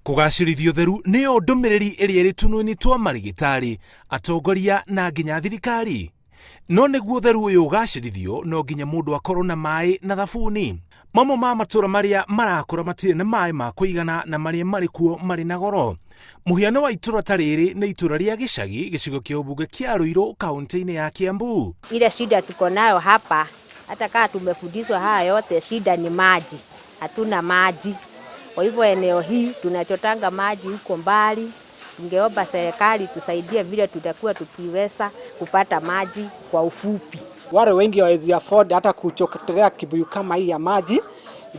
Kũgacĩrithia ũtheru nĩyo ndũmĩrĩri ĩrĩa ĩrĩ tũnua-inĩ twa marĩgĩtarĩ, atongoria na nginya thirikari. No nĩguo ũtheru ũyũ ũgacĩrithio no nginya mũndũ akorwo na maĩ na thabuni. Mamwe ma matũra marĩa marakũra matirĩ na maĩ ma kũigana na marĩa marĩ kuo marĩ na goro. Mũhiano wa itũra ta rĩrĩ nĩ itũra rĩa Gĩcagi, gĩcigo kĩa ũmbunge kĩa Ruiru, kaunti-inĩ ya Kiambu. Ile shida tuko nayo hapa, hata kama tumefundishwa haya yote, shida ni maji. Hatuna maji. Kwa hivyo eneo hii tunachotanga maji huko mbali. Tungeomba serikali tusaidie vile tutakuwa tukiweza kupata maji kwa ufupi. Wale wengi hawawezi afford hata kuchotelea kibuyu kama hii ya maji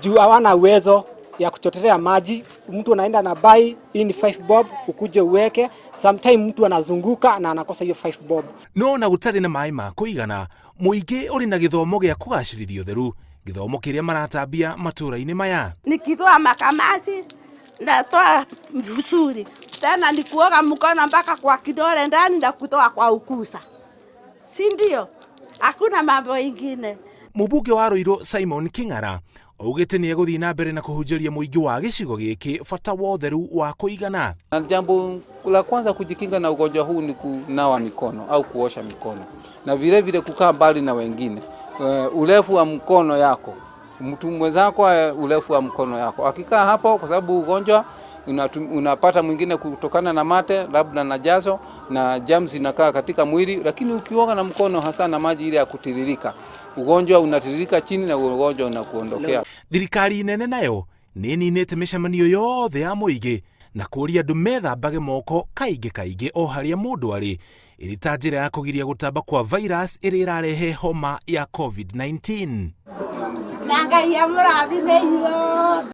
juu hawana uwezo ya kuchotelea maji. Mtu anaenda na buy hii ni 5 bob, ukuje uweke. Sometime mtu anazunguka na anakosa hiyo 5 bob. No ona gũtarĩ na maĩ ma kũigana, mũingĩ ũrĩ na gĩthomo gĩa kũgacĩrithia ũtheru, gĩthomo kĩrĩa maratambia matũra-inĩ maya. Nikitoa makamasi natoa vizuri, tena ni kuoga mkono mpaka kwa kidole ndani na kutoa kwa ukusa, si ndio? Hakuna mambo ingine. Mũmbunge wa Ruiru Simon King'ara augĩte nĩ egũthiĩ na mbere na kũhunjĩria mũingĩ wa gĩcigo gĩkĩ bata wa ũtheru wa kũigana. Na jambo la kwanza kujikinga na ugonjwa huu ni kunawa mikono au kuosha mikono, na vile vile kukaa mbali na wengine. Urefu wa mkono yako, mtu mwenzako, urefu wa mkono yako akikaa hapo, kwa sababu ugonjwa unapata mwingine kutokana na mate labda na jasho na germs inakaa katika mwili, lakini ukioga na mkono hasa na maji ile ya kutiririka, ugonjwa unatiririka chini na ugonjwa unakuondokea. Thirikari nene nayo nĩ ĩninĩte mĩcemanio yothe ya mũingĩ na kũũria andũ methambage moko kaingĩ kaingĩ o harĩa mũndũ arĩ, ĩrĩ ta njĩra ya kũgiria gũtamba kwa virus ĩrĩa ĩrarehe homa ya COVID-19. Na Ngai amũrathime inyuothe.